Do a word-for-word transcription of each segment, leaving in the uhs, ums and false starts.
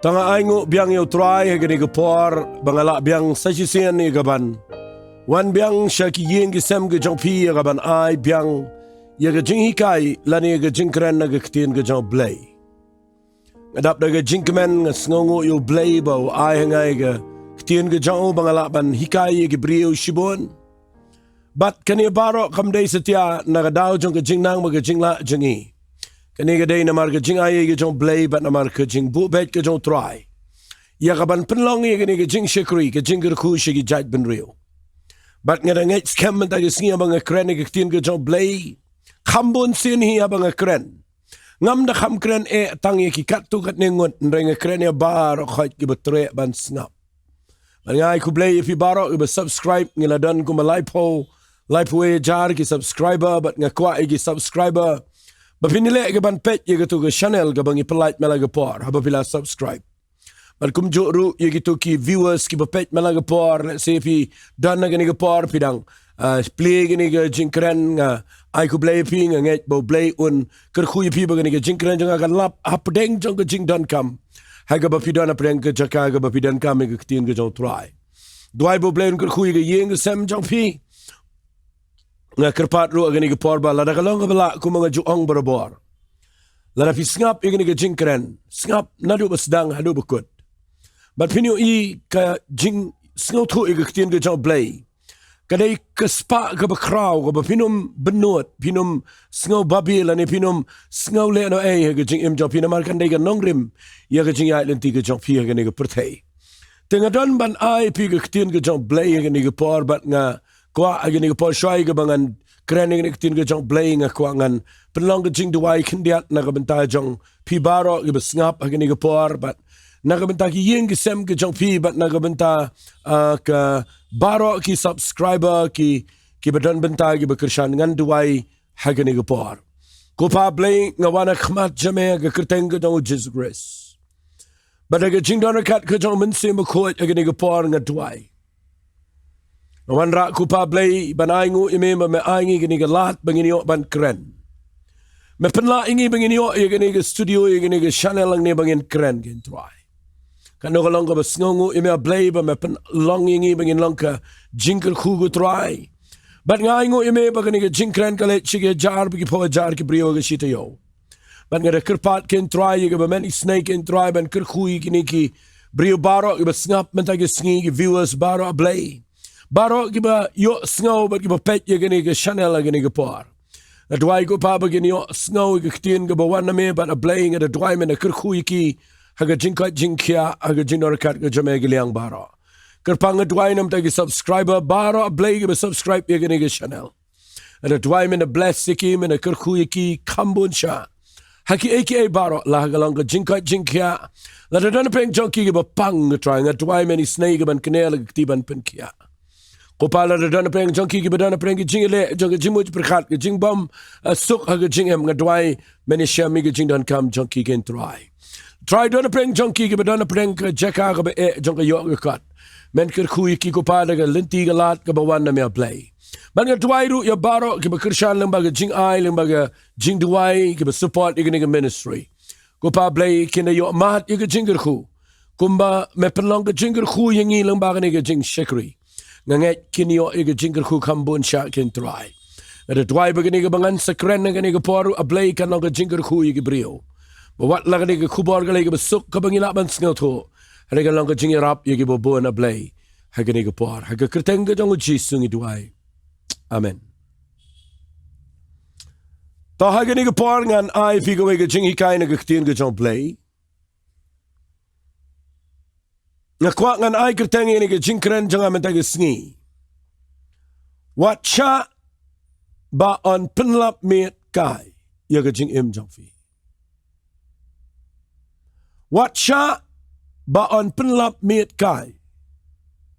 Tang ai nguh biang ïa u Trai ha kane ka por ba nga lah biang sa shisien ïa ka ban wan biang sha ki ïing ki sem ki jong phi ïa ka ban ai biang ïa ka jinghikai lane ïa ka jingkren na ka ktien ka jong u Blei. Nga dap da ka jingkmen, nga sngewnguh ïa u Blei ba u ai ha nga ïa ka ktien ka jong u ba nga lah ban hikai ïa ki briew shibun. Bad kane baroh kam dei satia na ka daw jong ka jingnang bad ka jinglah jong ngi. Kane ka dei namar ka jingai ïa ka jong u Blei bad namar ka jingbuh beit ka jong u Trai ïa ka ban pynlong ïa kane ka jingshakri, ka jingkyrkhu sha ki jaitbynriew. Bad nga da ngeit skhem mynta ka sngi ba nga kren ïa ka ktien ka jong u Blei, kham bun sien hi haba nga kren. Ngam da kham kren eh tang ïa ki katto katne ngut, hynrei nga kren ïa baroh khoit kiba treh ban sngap. Bad nga ai khublei ïa phi baroh kiba subscribe. Ngi la don kumba laiphew, laiphew hajar ki subscriber, bad nga kwah ïa ki subscriber ba phin ïaleh ka ban peit ïa katu ka channel kaba ngi pynlait man la ka por haba phi la subscribe. Bad kumjuh ruh ïa kitu ki viewers kiba peit man la ka por, lehse phi don ha kane ka por phi dang, ah, plie kane ka jingkren, nga ai khublei ïa phi, nga ngeit ba u Blei un kyrkhu ïa phi ba kane ka jingkren jong nga kan lap hapdeng jong ka jingdonkam ha kaba phi don, hapdeng ka jaka kaba phi donkam ïa ka ktien ka jong u Trai. Duwai ba u Blei un kyrkhu ïa ka ïing ka sem jong phi. Nga kyrpad ruh ha kane ka por ba lada ka long kaba lah, kumba nga ju ong barabor, lada phi sngap ïa kane ka jingkren, sngap naduh ba sdang haduh ba kut. Bad phin ïohi ka jingsngewthuh ïa ka ktien ka jong u Blei ka dei ka spah kaba khraw kaba phin ym bynnud, phin ym sngew babe lane phin ym sngew lehnohei ha ka jingim jong phi, namar kan dei ka nongrim ïa ka jingïaid lynti ka jong phi ha kane ka pyrthei. Te nga don ban ai ïa phi ka ktien ka jong u Blei ha kane ka por, bad nga kwah ha kane ka por shwa ïa kaba ngan kren ïa kane ka ktien ka jong u Blei, nga kwah ngan pynlong ka jingduwai khyndiat na ka bynta jong phi baroh kiba sngap ha kane ka por, bad na ka bynta ki ïing ki sem ki jong phi, bad na ka bynta, ah, ka baroh ki subscriber ki, kiba don bynta kiba kyrshan, ngan duwai ha kane ka por. Ko Pa Blei, nga wan ha khmat jong me ha ka kyrteng ka jong u Jisu Khrist. Bad da ka jingdon ryngkat ka jong u Mynsiem Bakhuid ha kane ka por nga duwai. Nga wanrah ko Pa Blei ban ai nguh ïa me ba me ai ngi kane ka lad ba ngin ïoh ban kren. Me pynlah ïa ngi ba ngin ïoh ïa kane ka studio, ïa kane ka channel hangne ba ngin kren, ko Trai. Katno ka long kaba sngewnguh ïa me A Blei ba me pynlong ïa ngi ba ngin long ka jingkyrkhu, ko Trai. Bad nga ai nguh ïa me ba kane ka jingkren ka leit sha ki hajar bad ki phew hajar ki briew ha ka shi taïew. Bad nga da kyrpad, ko Trai, ïa kaba men isynei, ko Trai, ban kyrkhu ïa kine ki briew baroh kiba sngap mynta ka sngi, ki viewers baroh, A Blei. Baroh kiba ïohsngew bad kiba peit ïa kane ka channel ha kane ka por. Nga duwai, ko Pa, ba kin ïohsngew ïa ka ktien kaba wan na me, bad A Blei, nga da duwai men da kyrkhu ïa ki ha ka jingkoit jingkhiah, ha ka jingdon ryngkat ka jong me ha ki liang baroh. Kyrpang, nga duwai namar ki subscriber baroh, A Blei, kiba subscribe ïa kane ka channel. Nga da duwai men da bless ïa ki, men da kyrkhu ïa ki kham bun sha ha kiei kiei baroh, la ha ka long ka jingkoit jingkhiah, lada don pdeng jong ki kiba pang, ko Trai, nga duwai men isynei ïa ki ban kynnoh la ka kti ban pynkhiah. Ko Pa, lada don pdeng jong ki kiba don pdeng ki jingïaleh jong ka jingmut jingpyrkhat, ka jingbym, ah, suk ha ka jingim, nga duwai men ïashem ïa ka jingdonkam jong ki, ko Trai. Trai, don pdeng jong ki kiba don pdeng ka jaka kaba eh jong ka ïoh ka kot, men kyrkhu ïa ki, ko Pa, da ka lynti ka lad kaba wan na me, A Blei. Bad nga duwai ruh ïa baroh kiba kyrshan lyngba ka jingai, lyngba ka jingduwai, kiba support ïa kane ka ministry. Ko Pa Blei, kin da ïoh mad ïa ka jingkyrkhu kumba me pynlong ka jingkyrkhu ïa ngi lyngba kane ka jingshakri. Nga ngeit kin ïoh ïa ka jingkyrkhu kham bun sha, ko Trai. Nga da duwai ba kane kaba ngan sa kren ha kane ka por, A Blei, kan long ka jingkyrkhu ïa ki briew. Ba wat la kane ka khubor ka long kaba suk, kaba ngi lah ban sngewthuh, hynrei kan long ka jingïarap ïa kiba bun, A Blei, ha kane ka por. Ha ka kyrteng ka jong u Jisu ngi duwai. Amen. To, ha kane ka por ngan ai ïa phi kawei ka jinghikai na ka ktien ka jong U Blei. Nga kwah ngan ai kyrteng ïa kane ka jingkren jong nga mynta ka sngi: Wat shah ba yn pynlap miet kai ïa ka jingim jong phi. Wat shah ba yn pynlap miet kai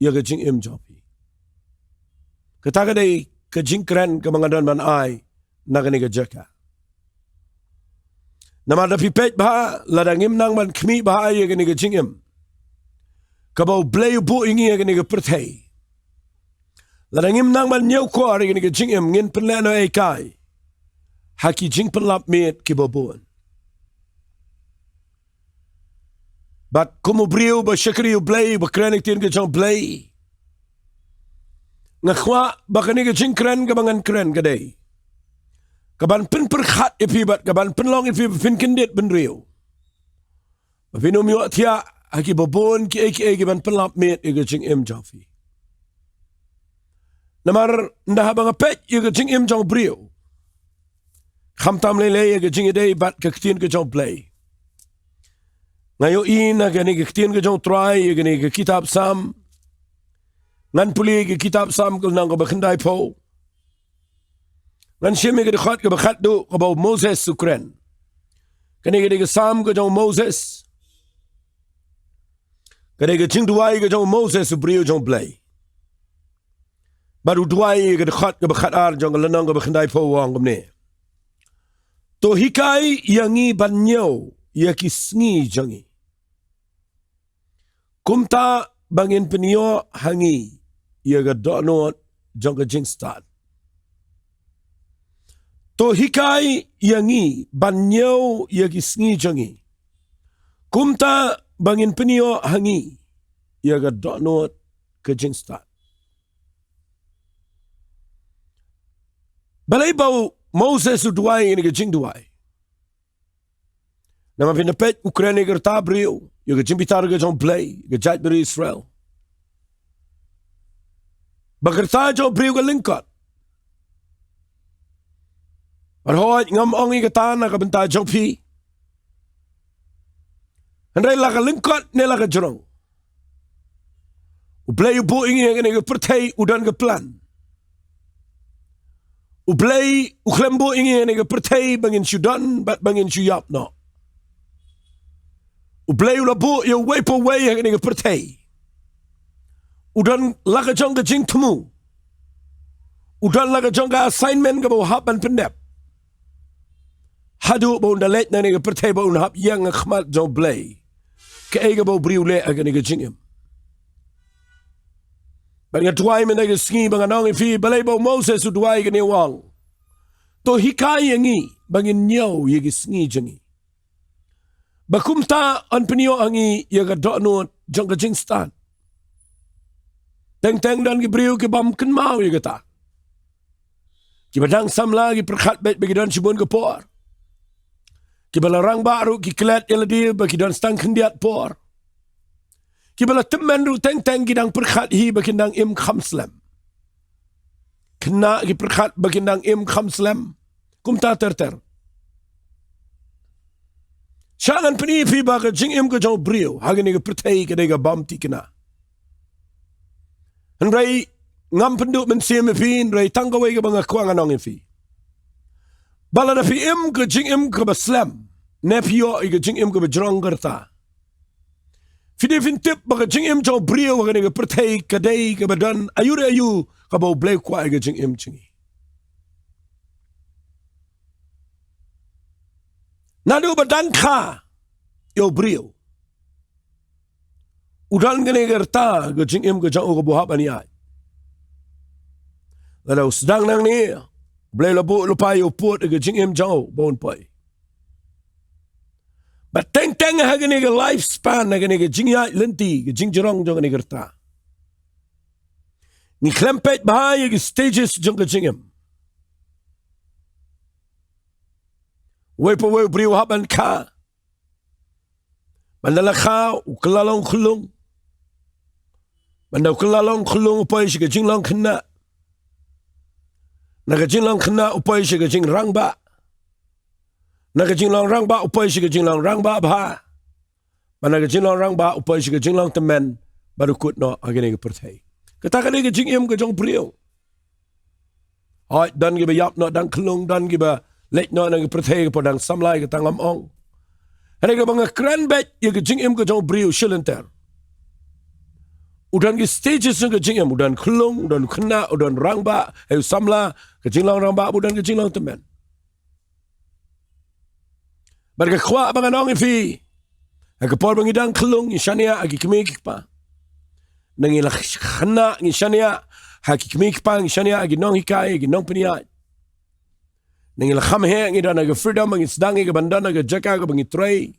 ïa ka jingim jong phi. Kata ka dei ka jingkren kaba nga don ban ai na kane ka jaka. Namar lada phi peit bha, lada ngim nang ban khmih bha ïa kane ka jingim kaba U Blei u buh ïa ngi ha kane ka pyrthei, lada ngim nang ban ñiewkor ïa kane ka jingim, ngin pynlehnohei kai ha ki jingpynlap miet kiba bun. Bad kum u briew ba shakri U Blei, ba kren ïa ka ktien ka jong U Blei, nga kwah ba kane ka jingkren kaba ngan kren ka dei kaban pynpyrkhat ïa phi bad kaban pynlong ïa phi ba phin kyndit bynriew, ba phin ym ïohthiah ha kiba bun kiei kiei kiban pynlap miet ïa ka jingim jong phi. Namar ynda haba nga peit ïa ka jingim jong u briew, khamtam lei lei ïa ka jingïadei bad ka ktien ka jong U Blei, nga ïohi na kane ka ktien ka jong U Trai, ïa kane ka kitab Salm. Ngan pule ïa ka kitab Salm ka lynnong kaba khyndaiphew. Ngan shim ïa ka dkhot kaba khatduh kaba u Moses u kren. Kane ka dei ka Salm ka jong u Moses. Ka dei ka jingduwai ka jong u Moses, u briew jong U Blei. Bad u duwai ïa ka dkhot kaba khatar jong ka lynnong kaba khyndaiphew, u ong kumne: To hikai ïa ngi ban ñiew ïa ki sngi jong ngi, kumta ba ngin pynïoh ha ngi ïa ka dohnud jong ka jingstad. To hikai ïa ngi ban ñiew ïa ki sngi jong ngi, kumta ba ngin pynïoh ha ngi ïa ka dohnud ka jingstad. Balei ba u Moses u duwai ïa kane ka jingduwai? Namar phin da peit, u kren ïa ka rta briew, ïa ka jingbitar ka jong U Blei, ïa ka jaitbynriew Israel, ba ka rta jong u briew ka lyngkot. Bad hooid, ngam ong ïa kata na ka bynta jong phi. Hynrei la ka lyngkot ne la ka jrong, U Blei u buh ïa ngi ha kane ka pyrthei, u don ka plan. U Blei u khlem buh ïa ngi ha kane ka pyrthei ba ngin shu don bad ba ngin shu ïap noh. U Blei u la buh ïa uwei pa uwei ha kane ka pyrthei, u don la ka jong ka jingthmu, u don la ka jong ka assignment kaba u hap ban pyndep, haduh ba un da leit na kane ka pyrthei ba un hap ïeng ha khmat jong U Blei, kaei kaba u briew u leh ha kane ka jingim. Bad nga duwai mynta ka sngi ba ngan ong ïa phi, balei ba u Moses u duwai kane, u ong: To hikai ïa ngi ba ngin ñiew ïa ki sngi jong ngi, ba kumta yn pynïoh ha ngi ïa ka dohnud jong ka jingstad. Teng teng don ki briew ki bym kynmaw ïa kata. Kiba dang samla ki pyrkhat beit ba ki don shibun ka por. Kiba la rangbah ruh ki klet ïa lade ba ki don tang khyndiat por. Kiba la tymmen ruh teng teng ki dang pyrkhat hi ba kin dang im kham slem. Khynnah ki pyrkhat ba kin dang im kham slem. Kumta ter ter. Sha ngan pyni ïa phi ba ka jingim ka jong u briew ha kane ka pyrthei ka dei ka bym thikna. Hynrei ngam pynduh mynsiem ïa phi, hynrei tang kawei kaba nga kwah ngan ong ïa phi. Ba lada phi im ka jingim kaba slem, ne phi ïoh ïa ka jingim kaba jrong ka rta, phi dei phin tip ba ka jingim jong u briew ha kane ka pyrthei ka dei kaba don aïu re aïu kaba U Blei u kwah ïa ka jingim jong ngi. Naduh ba dang kha ïa u briew, u don kane ka rta ka jingim ka jong u kaba u hap ban ïaid. Lada u sdang nangne, U Blei u la buh lypa ïa u pud ha ka jingim jong u ba un poi. Bad teng teng ha kane ka lifespan, ha kane ka jingïaid lynti, ka jingjrong jong kane ka rta, ngi khlem peit bha ïa ki stages jong ka jingim. Uwei pa uwei u briew u hap ban kha. Ban da la kha, u kylla long khyllung. Ban da u kylla long khyllung, u poi sha ka jinglong khynnah. Na ka jinglong khynnah u poi sha ka jingrangbah. Na ka jinglong rangbah u poi sha ka jinglong rangbah bha. Ban na ka jinglong rangbah u poi sha ka jinglong tymmen, bad u kut noh ha kane ka pyrthei. Kata ka dei ka jingim ka jong u briew. Hooid, don kiba ïap noh dang khyllung, don kiba leit noh na ka pyrthei ka por dang samla, kata ngam ong. Hynrei kaba nga kren beit ïa ka jingim ka jong u briew shilynter. U don ki stages jong ka jingim, u don khyllung, u don khynnah, u don rangbah, eh, u samla, ka jinglong rangbah, u don ka jinglong tymmen. Bad nga kwah ba ngan ong ïa phi, ha ka por ba ngi dang khyllung ngi shaniah ha ki kmie ki kpa. Na ngi la khynnah ngi shaniah ha ki kmie ki kpa, ngi shaniah ha ki nonghikai, ha ki nongpynïaid. Na ngi la kham heh ngi don ha ka freedom ba ngi sdang ïa ka ban don ha ka jaka kaba ngi trei.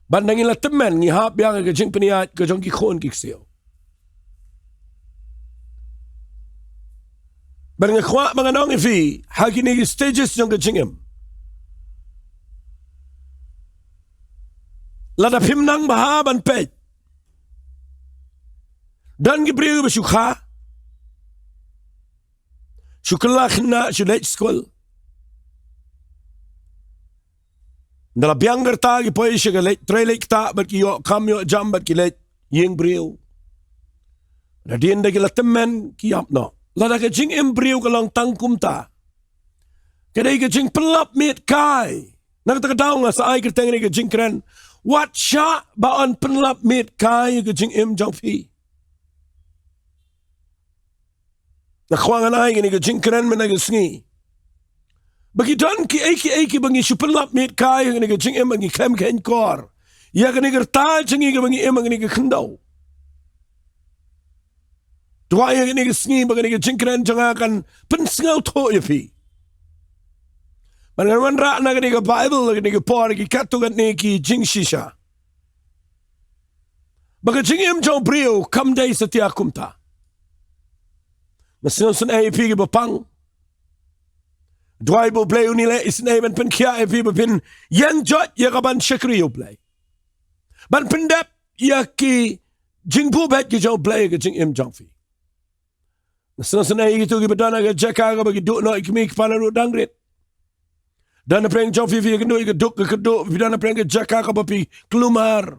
Bad ngi la tymmen, ngi hap biang ha ka jingpyniaid ka jong ki khun ki ksiew. Bad nga kwah ba ngan ong ïa phi, ha kine ki stages jong ka jingim, lada phim nang bha ban peit, don ki briew ba shu kha, shu kylla khynnah, shu leit skul. Nda la biang ka rta ki poi sha ka leit trei leit ktah bad ki ïoh kam ïoh jam bad ki leit ïing briew. Nadien da ki la tymmen ki ïap noh. Lada ka jingim briew ka long tang kumta, ka dei ka jingpynlap miet kai. Na kata ka daw nga sa ai kyrteng ïa ka jingkren, wat shah ba yn pynlap miet kai ïa ka jingim jong phi. Nga kwah ngan ai kane ka jingkren mynta ka sngi, ba ki don kiei kiei kiba ngi shu pynlap miet kai ha kane ka jingim, ba ngi khlem khenkor ïa kane ka rta jong ngi kaba ngi im ha kane ka khyndew. Duwai ha kane ka sngi ba kane ka jingkren jong nga kan pynsngewthuh ïa phi. Bad ngan wanrah na kane ka Baibl ha kane ka por, ki katto katne ki jingshisha, ba ka jingim jong u briew kam dei satia kumta. Nga sngewsynei ïa phi kiba pang. Duwai ba U Blei un leh isynei ban pynkhiah ïa phi ba phin ïeng joit ïa ka ban shakri ïa U Blei, ban pyndep ïa ki jingbuh beit ki jong U Blei ha ka jingim jong phi. Nga sngewsynei ïa kito kiba don ha ka jaka kaba ki duh noh ïa ki kmie ki kpa naduh dang rit. Don napdeng jong phi, phi ïakynduh ïa ka duk ka kyrduh, phi don napdeng ka jaka kaba phi kulmar.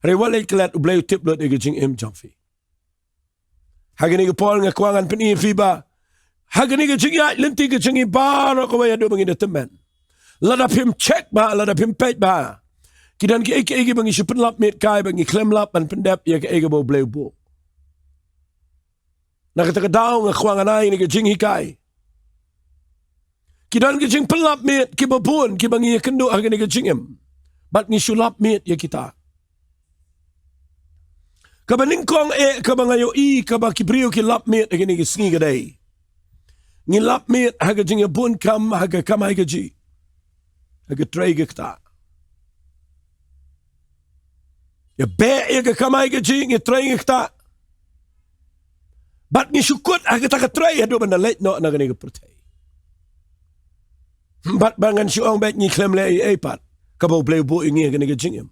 Hynrei wat leit klet, U Blei u tip lut ïa ka jingim jong phi. Ha kane ka por nga kwah ngan pyni ïa phi ba ha kane ka jingïaid lynti ka jong ngi baroh kawei haduh ba ngin da tymmen, lada phim check bha, lada phim peit bha, ki don kiei kiei kiba ngi shu pynlap miet kai, ba ngi khlem lap ban pyndep ïa kaei kaba U Blei u buh. Na kata ka daw nga kwah ngan ai kane ka jinghikai. Ki don ki jingpynlap miet kiba bun kiba ngi ïakynduh ha kane ka jingim, bad ngi shu lap miet ïa kita. Kaba nyngkong eh kaba nga ïohi kaba ki briew ki lap miet ha kine ki sngi ka dei, ngi lap miet ha ka jingïabun kam ha ka kamai kajih, ha ka trei ka ktah. Ïa beh ïa ka kamai kajih, ngi trei ngi ktah, bad ngi shu kut ha kata ka trei haduh ban da leit noh na kane ka pyrthei. Bad ba ngan shu ong beit ngi khlem leh ei ei pat kaba U Blei u buh ïa ngi ha kane ka jingim.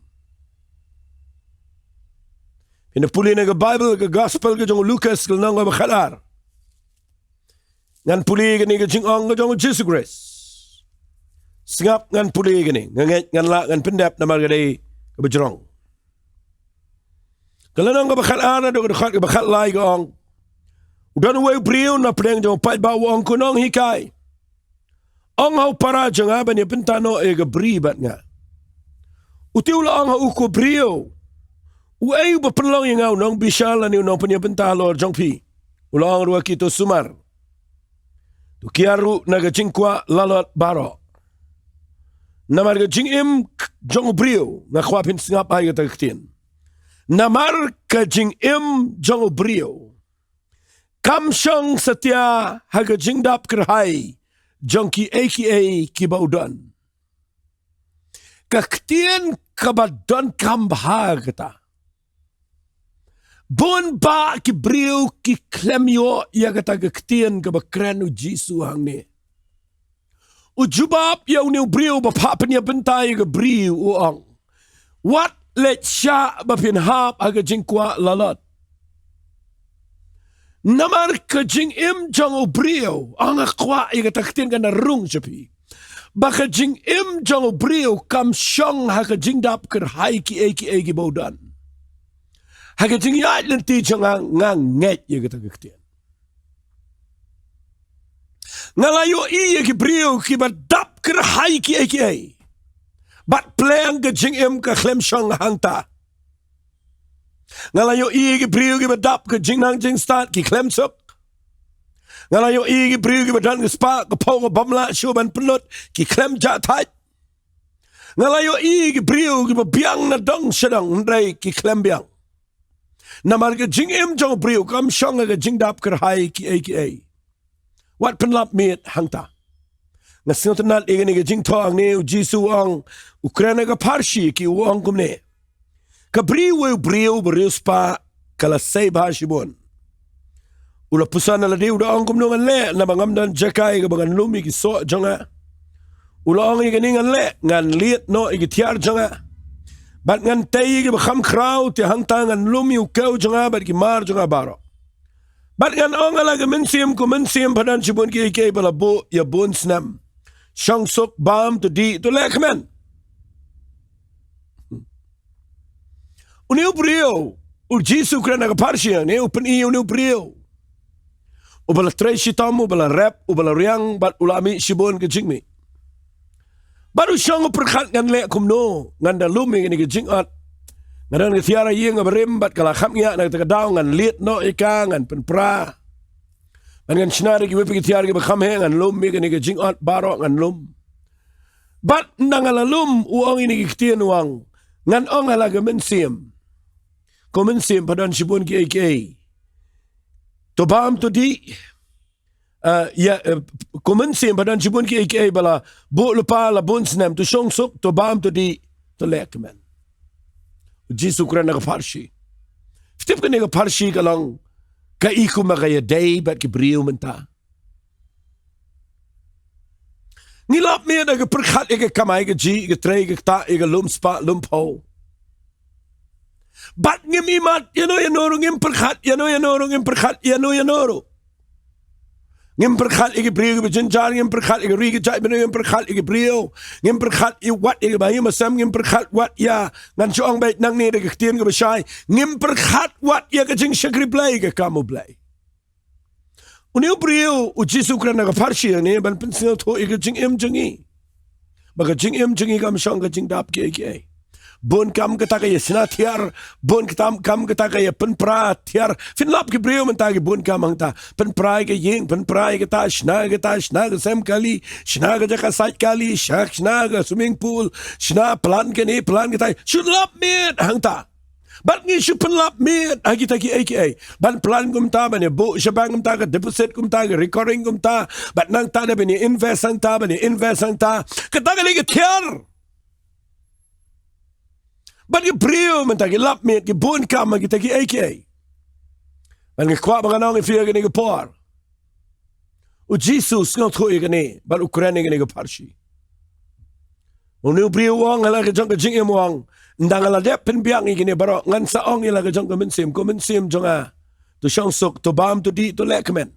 Phin da pule na ka Baibl, ka Gospel ka jong u Lukas, ka lynnong kaba khatar. Ngan pule kane ka jingong ka jong u Jisu Khrist. Sngap, ngan pule kane, nga ngeit ngan lah ngan pyndep namar ka dei kaba jrong. Ka lynnong kaba khatar, naduh ka dkhot kaba khatlai, ka ong: U don uwei u briew napdeng jong u paidbah, u ong, Ko nonghikai, ong ha u para jong nga ban ïa bynta noh ïa ka bri bad nga. Uti u la ong ha u, Ko briew, uei uba pynlong ïa nga u nongbishar lane u nongpynïabynta halor jong phi? U la ong ruh ha ki, To sumar, to kiar ruh na ka jingkwah lalot baroh. Namar ka jingim k-, jong u briew, nga kwah phin sngap ïa kata ka ktien. Namar ka jingim jong u briew kam shong satia ha ka jingdap kyrhai jong kiei kiei kiba u don. Ka ktien kaba donkam bha kata. Bun bah ki briew ki khlem ïoh ïa kata ka ktien kaba kren u Jisu hangne. U jubab ïa une u briew ba phah pynïabynta ïa ka bri, u ong, Wat leit shah ba phin hap ha ka jingkwah lalot. Namar ka jingim jong u briew, ong, nga kwah ïa kata ka ktien kan da rung sha phi, ba ka jingim jong u briew kam shong ha ka jingdap kyrhai kiei kiei kiba u don. Ha ka jingïaid lynti jong nga, nga ngeit ïa kata ka ktien. Nga la ïohi ïa ki briew kiba dap kyrhai kiei kiei, bad pleng ka jingim ka khlem shong hangta. Nga la ïohi ïa ki briew kiba dap ka jingnang jingstad, ki khlem suk. Nga la ïohi ïa ki briew kiba don ka spah ka phew kaba ym lah shuh ban pynlut, ki khlem jah thait. Nga la ïohi ïa ki briew kiba biang na dong sha dong, hynrei ki khlem biang. Namar ka jingim jong u briew kam shong ha ka jingdap kyrhai kiei kiei. Wat pynlap miet hangta. Nga sngewtynnat ïa kane ka jingthoh hangne, u Jisu u ong, u kren ha ka pharshi ki, u ong kumne. Ka bri wei u briew ba riewspah ka la sei bha shibun. U la puson ha lade, u da ong, kumno ngan leh, naba ngam don jaka ïa kaba ngan lum ïa ki soh jong nga. U la ong ïa kane, ngan leh, ngan lied noh ïa ki thiar jong nga. Bad ngan tei ïa kiba kham khraw, te hangta ngan lum ïa u kew jong nga bad ki mar jong nga baroh. Bad ngan ong ha la ka mynsiem, ko mynsiem, pha don shibun kiei kiei ba la buh ïa bun snem. Shong suk, bam, to dih, to leh kmen. Une u briew, u Jisu u kren ha ka pharshi, ne, u pyni ïa une u briew uba la trei shitom, uba la rep, uba la riang, bad u la mih shibun ka jingmih. Bad u shong u pyrkhat, ngan leh kumno, ngan da lum ïa kane ka jingot. Nga don ka thiar ha ïing kaba rim, bad ka la khapngiah, na kata ka daw ngan lied noh ïa ka, ngan pynpra. Bad ngan shna da kiwei pat ki thiar kiba kham heh, ngan lum ïa kane ka jingot baroh, ngan lum. Bad ynda nga la lum, u ong ïa kine ki ktien, u ong, ngan ong ha la ka mynsiem, ko mynsiem, pha don shibun kiei kiei. To bam, to dih. Ah, ïa, eh, ko mynsiem, pha don shibun kiei kiei ba la buh lypa la bun snem, to shong suk, to bam, to dih, to leh kmen. U Jisu u kren ha ka pharshi. Phi tip, kane ka pharshi ka long, ka i kumba ka ïadei bad ki briew mynta. Ngi lap miet ha ka pyrkhat ïa ka kamai kajih, ïa ka trei, ïa ka ktah, ïa ka lum spah lum phew. Bad ngim ïmat ïano ïano ruh, ngim pyrkhat ïano ïano ruh, ngim pyrkhat ïano ïano ruh. Ngim pyrkhat ïa ki briew kiba jynjar, ngim pyrkhat ïa ka ri ka jaitbynriew, ngim pyrkhat ïa ki briew. Ngim pyrkhat ïa wat ïa kiba ïa masem, ngim pyrkhat wat ïa, ngan shu ong beit nangne da ka ktien kaba shai, ngim pyrkhat wat ïa ka jingshakri Blei, ka kam u Blei. Une u briew, u Jisu u kren ha ka pharshi hangne ban pynsngewthuh ïa ka jingim jong ngi. Ba ka jingim jong ngi kam shong ka jingdap kiei kiei. Bun kam kata ka ïa shna thiar, bun kata kam kata ka ïa pynpra thiar. Phin lap ki briew mynta ki bun kam hangta. Pynpra ïa ka ïing, pynpra ïa kata, shna ïa kata, shna ka sem kali, shna ka jaka sait kali, shak, shna ka swimming pool, shna plan kane, plan kata. Shu lap miet hangta. Bad ngi shu pynlap miet ha kita kiei kiei. Ban plan kumta, ban ïa buh sha bank kumta, ka deposit kumta, ka recurring kumta. Bad nangta da ban ïa invest hangta, ban ïa invest hangta. Kata ka dei ka thiar. Bad ki briew mynta ki lap miet, ki bun kam ha kita kiei kiei. Bad ngi kwah ba ngan ong ïa phi ha kane ka por. U Jisu u sngewthuh ïa kane, bad u kren ïa kane ka pharshi. Une u briew u ong ha la ka jong ka jingim, u ong, ynda nga la dep pynbiang ïa kine baroh, ngan sa ong ïa la ka jong ka mynsiem, ko mynsiem jong nga, to shong suk, to bam, to dih, to leh kmen.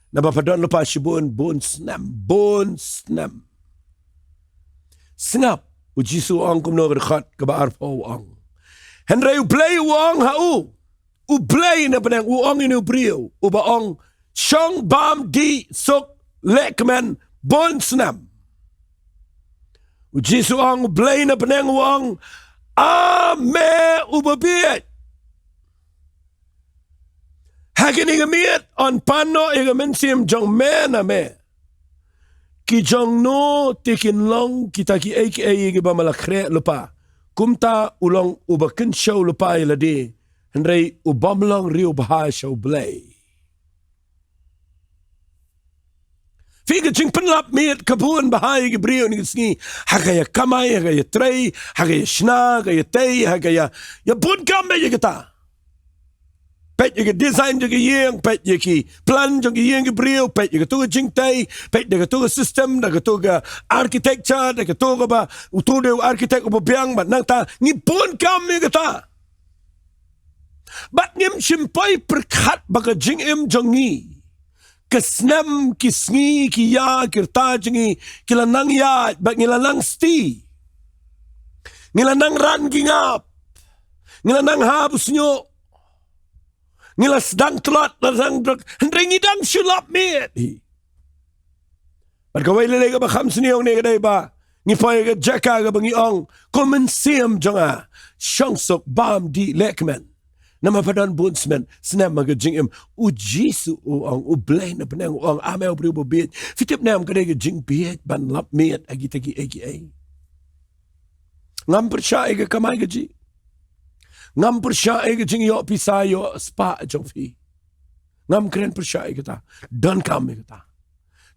Naba pha don lypa shibun, bun snem, bun snem. Sngap, u Jisu u ong kumno, ka dkhot kaba arphew u ong. Hynrei U Blei u ong ha u, U Blei na bneng u ong ïa une u briew uba ong, shong, bam, dih, suk, leh kmen bun snem. U Jisu u ong, U Blei na bneng u ong, A me uba bieit, ha kane ka miet yn pan noh ïa ka mynsiem jong me na me. Ki jong no te kin long kita kiei kiei ïa kiba me la khreh lypa? Kumta u long uba kynshew lypa ïa lade, hynrei u bym long riewbha sha U Blei. Phi, ka jingpynlap miet ka bun bha ïa ki briew ha kine ki sngi. Ha ka ïa kamai, ha ka ïa trei, ha ka ïa shna, ha ka ïa tei, ha ka ïa, ïa bun kam beit ïa kata. Peit ïa ka design jong ka ïing, peit ïa ki plan jong ka ïing ki briew, peit ïa kato ka jingtei, peit da kato ka system, da kato ka architecture, da kato kaba, uto u dei u architect uba biang, bad nangta ngi bun kam ïa kata. Bad ngim shym poi pyrkhat ba ka jingim jong ngi, ka snem, ki sngi, ki ïa, ki rta jong ngi ki la nang ïaid, bad ngi la nang sti. Ngi la nang ran ki ngap. Ngi la nang hap u shñiuh. Ngi la sdang tlot, la sdang drok. Hynrei ngi dang shu lap miet hi. Bad kawei lei kaba kham sniew ne ka dei ba ngi poi ha ka jaka kaba ngi ong, ko mynsiem jong nga, shong suk, bam, dih, leh kmen. Namar pha don bun snem, snem ha ka jingim. U Jisu u ong, U Blei na bneng u ong, A me u briew uba bieit. Phi tip ne em, ka dei ka jingbieit ban lap miet ha kita kiei kiei. Ngam pyrshah ïa ka kamai kajih. Ngam pyrshah ïa ka jingïoh pisa ïoh spah jong phi. Ngam kren pyrshah ïa kata. Donkam ïa kata.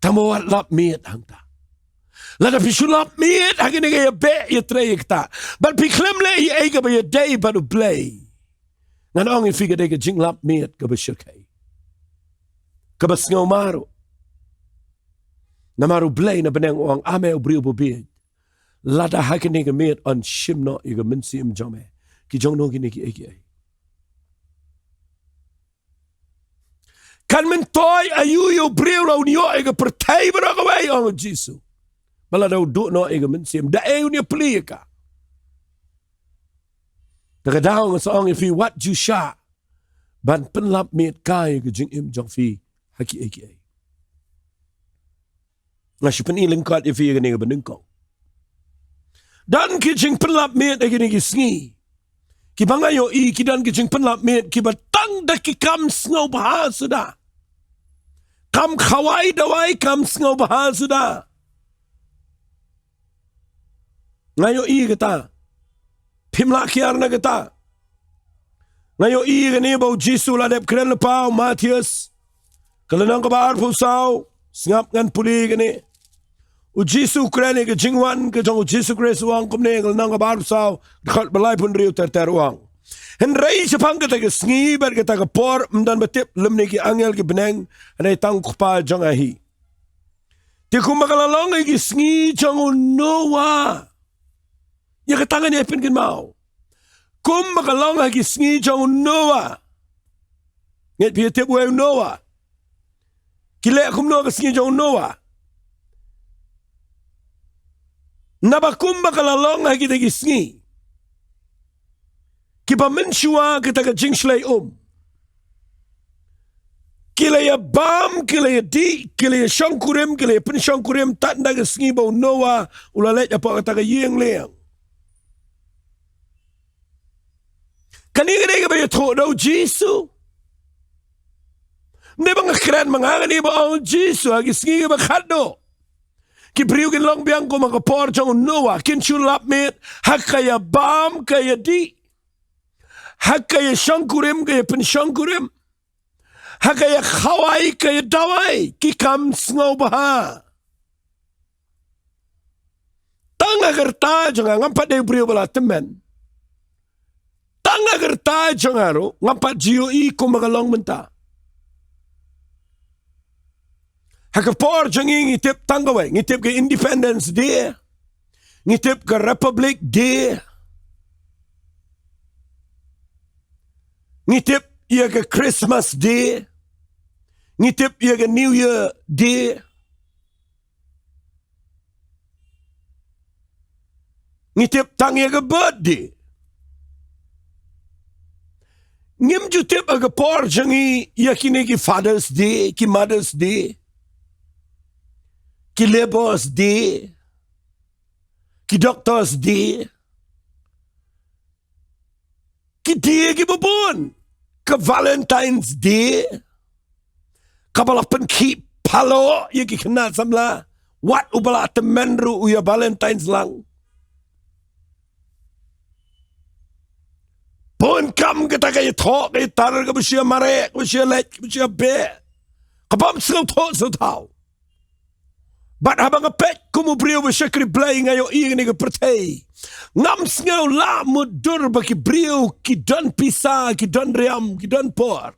Tang ba wat lap miet hangta. Lada phi shu lap miet ha kane ka ïabeh ïatrei ïa kata, bad phi khlem leh ïa ei kaba ïadei bad U Blei, ngan ong ïa phi ka dei ka jinglap miet kaba shyrkhei, kaba sngewma ruh. Namar U Blei na bneng u ong, a me u briew babieit, lada ha kane ka miet yn shim noh ïa ka mynsiem jong me, ki jong no kine kiei kiei? Kan myntoi aïu ïa u briew lada un ïoh ïa ka pyrthei baroh kawei, ong U Jisu, bad lada u duh noh ïa ka mynsiem, da ei un ïapli ïa ka? Te ka daw nga sa ong ïa phi, wat ju shah ban pynlap miet kai ïa ka jingim jong phi ha kiei kiei. Nga shu pyni lyngkot ïa phi ïa kane kaba nyngkong. Don ki jingpynlap miet ha kine ki sngi kiba nga ïohi, ki don ki jingpynlap miet kiba tang da ki kam sngewbha suda. Kam khawai dawai, kam sngewbha suda. Nga ïohi kata. Phim lah kiar na kata. Nga ïohi kane ba U Jisu u la dep kren lypa, u Mathaios, ka lynnong kaba arphew saw, sngap ngan pule kane. U Jisu u kren ïa ka jingwan ka jong U Jisu Khrist, u ong kumne, ka lynnong kaba arphew saw, dkhot ba laiphew hynriew ter ter, u ong: Hynrei shaphang kata ka sngi bad kata ka por ym don ba tip, lymne ki angel ki bneng, hynrei tang U Kpa jong nga hi. Te kumba ka la long ha ki sngi jong u Noah. Ïa kata ngan ïa pynkynmaw. Kumba ka long ha ki sngi jong u Noah. Ngeit phi ïa tip uei u Noah? Ki leh kumno ha ki sngi jong u Noah? Naba kumba ka la long ha kita ki sngi, kiba mynshuwa kata ka jingshlei um, ki la ïa bam, ki la ïa dih, ki la ïa shongkurim, ki la ïa pynshongkurim, tad na ka sngi ba u Noah u la leit hapoh kata ka ïing lieng. Kane ka dei kaba ïathuh da u Jisu. Ym dei ba nga kren ma nga, kane ba ong u Jisu, ha ki sngi kiba khatduh, ki briew kin long biang kum ha ka por jong u Noah, kin shu lap miet ha ka ïa bam, ka ïa dih, ha ka ïa shongkurim, ka ïa pynshongkurim, ha ka ïa khawai, ka ïa dawai, ki kam sngewbha. Tang ha ka rta jong nga, ngam pat dei u briew ba la tymmen. Tang ha ka rta jong nga ruh, ngam pat ju ïohi kumba ka long mynta. Ha ka por jong ngi, ngi tip tang kawei, ngi tip ka Independence Day, ngi tip ka Republic Day, ngi tip ïa ka Christmas Day, ngi tip ïa ka New Year Day. Ngi tip tang ïa ka birthday. Ngim ju tip ha ka por jong ngi ïa kine ki Father's Day, ki Mother's Day, ki Labour's Day, ki Doctor's Day, ki day kiba bun, ka Valentine's Day, kaba la pynkhih paloh ïa ki khynnah samla, wat uba la tymmen ruh u ïa Valentine's lang. Bun kam kata ka ïathoh ka ïatar, kaba shu ïa mareh, kaba shu ïa leit, kaba shu ïa beh, kaba ym sngewthuh sngewthaw. Bad haba nga peit kum u briew ba shakri Blei, nga ïohi ïa kane ka pyrthei, ngam sngew lah mutdur ba ki briew ki don pisa, ki don riam, ki don por.